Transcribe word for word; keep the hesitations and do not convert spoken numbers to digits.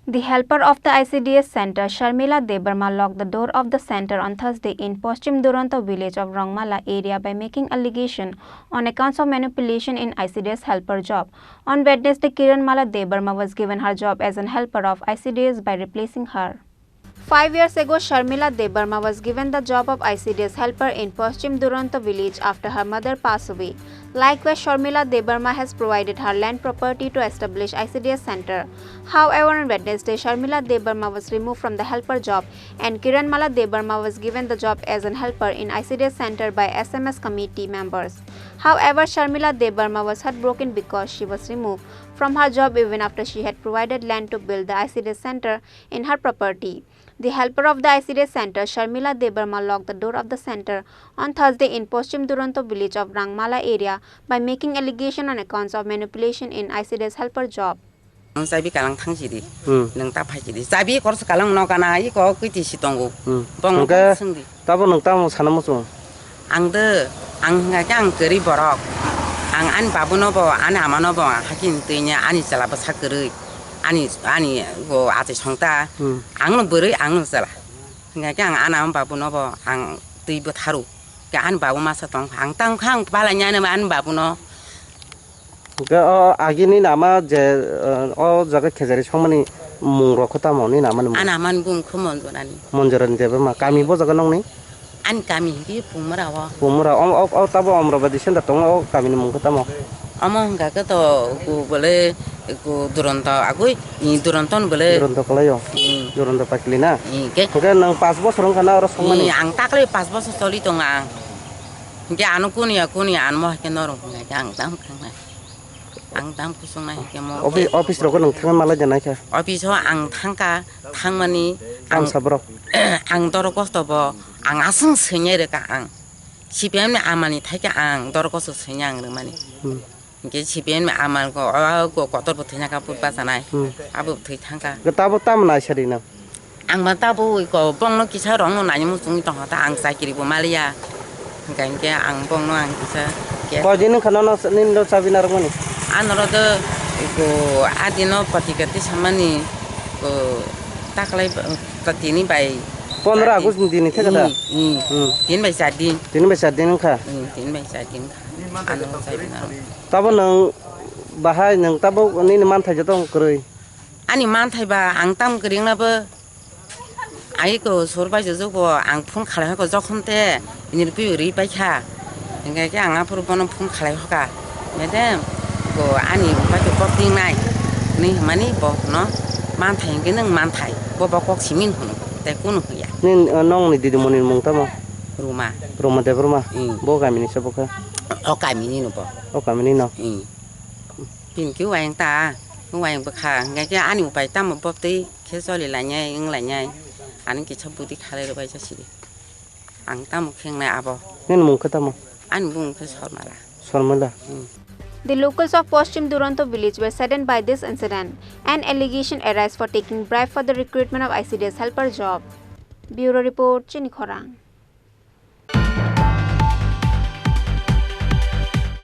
The helper of the I C D S center, Sharmila Debbarma, locked the door of the center on Thursday in Poschim Duronto village of Rangmala area by making allegation on accounts of manipulation in I C D S helper job. On Wednesday, Kiran Mala Debbarma was given her job as an helper of I C D S by replacing her. Five years ago, Sharmila Debbarma was given the job of I C D S helper in Poschim Duronto village after her mother passed away. Likewise, Sharmila Debbarma has provided her land property to establish I C D S center. However, on Wednesday, Sharmila Debbarma was removed from the helper job and Kiran Mala Debbarma was given the job as an helper in I C D S center by S M S committee members. However, Sharmila Debbarma was heartbroken because she was removed from her job even after she had provided land to build the I C D S center in her property. The helper of the I C D S center, Sharmila Debbarma, locked the door of the center on Thursday in Poschim Duronto village of Rangmala area by making allegation on accounts of manipulation in I C D S helper job. Ang chabi kalang thang sidi. Hmm. Nang ta phai sidi. Chabi kor sa kalang no kana, i ko kwiti si tongo. Hmm. Bong hwnkhe sung di. Tabo nwng tamo sana muchung? Ang de, ang hwnga khe ang kwrwi borok. Ang ani babuno bo, ani amano bo, hakhe twi ani chwla bwsa kwrwi. Ani, ani bo achai songta. Hmm. Ang no bwrwi, ang no chwla. Hwnga khe ang ani ama babuno bo, ang twi bwtharu. Khe ani babu masa tong, ang tang kha, ang balai ani, ani babuno. Hwnkhe o agini nama je, eh, o jaga khejari songmani mung rok khe tamo ni nama ni mung? Ani amani bung khe Monjorani. Monjorani Debbarma. Kami bo jaga nongni? Ani kami hwnkhe Pungmura o. Pungmura. O, o, o tabo Amravati center tongo, o kami ni mung khe tamo? Omo hwnkha khe to ku bole ku Duronto agui, i Duronto ni bole. Duronto kwlai o? Hmm. Duronto pakili na? Hmm, ke? Hwnkhe nwng pas bosor wngkha na oro songmani? Hmm, ang takle pas bosor choli tongo ang. Hwnkhe ano kuniya, kuniya, ano mo hai khe norok hwnkha khe ang tamo khangnai. Ang tamo kusung nai hwnkhe mo. Office, office rogo nwng thangwi malai de naikha? Office o ang thangkha, thangmani ang, tamsa borok? Ang doro kosto bo, ang aswng swinai rwkha ang. C P M ni amani thaikhe ang doro kosto swinai ang rwmani. Hmm. Hwnkhe C P M ni amal ko, o, ko, kotor bo thwina kha, bwk bachanai. Hmm. Abo thwi thangkha. Tabo tamo naisari nang? Ang ma tabo ui ko, bongno kisa rongno nai muchungwi tongkha ta, ang chakiri bo maliya. Hwnkhe, hwnkhe ang bongno ang kisa ke- Koi din wngkha nono nini do chabi narwkmani? Anoro do ko, adino patika tisamani ko, taklai, ta tini bai Pondro char din. August ni dini theka da? Hmm, hmm. Hmm. Tin bai char din. Tin bai char din wngkha? Hmm, tin bai char din wngkha. Ano chabi narwk. Tabo nwng bahai nwng tabo nini manthai joto kwrwi? Ani manthai ba ang tam kwrwngna bo ai ko sur bai jujok bo ang phone khalai hoko jokhon te nirpi ri pai kha. Hingke ke ang aphuru bono phone khalai hoka. Madam, bo ani bai ko kok ting nai. Ni hmani bo no manthai hingke nwng manthai. Bo bo kok simin hunu. Te kunu hwya. Nin, uh, nong ni didi moni mung tamo? Ruma. Ruma Debbarma? Hmm. Bo kami ni se bo khe? O kami ni no bo. O kami ni no? Hmm. Bini khe uayang ta, uayang bwkha, hingkhe ani upai tamo bobtwi khe choli lainai, wng lainai, ani kisa budi khalai rwbaijak sidi. Ang tamo khe wngnai abo? Nini mung khe tamo? Ani bumung khe Sormala. Sormala? Hmm. The locals of Poschim Duronto village were saddened by this incident. An allegation arise for taking bribe for the recruitment of I C D S helper job. Bureau report, Chini Khorang.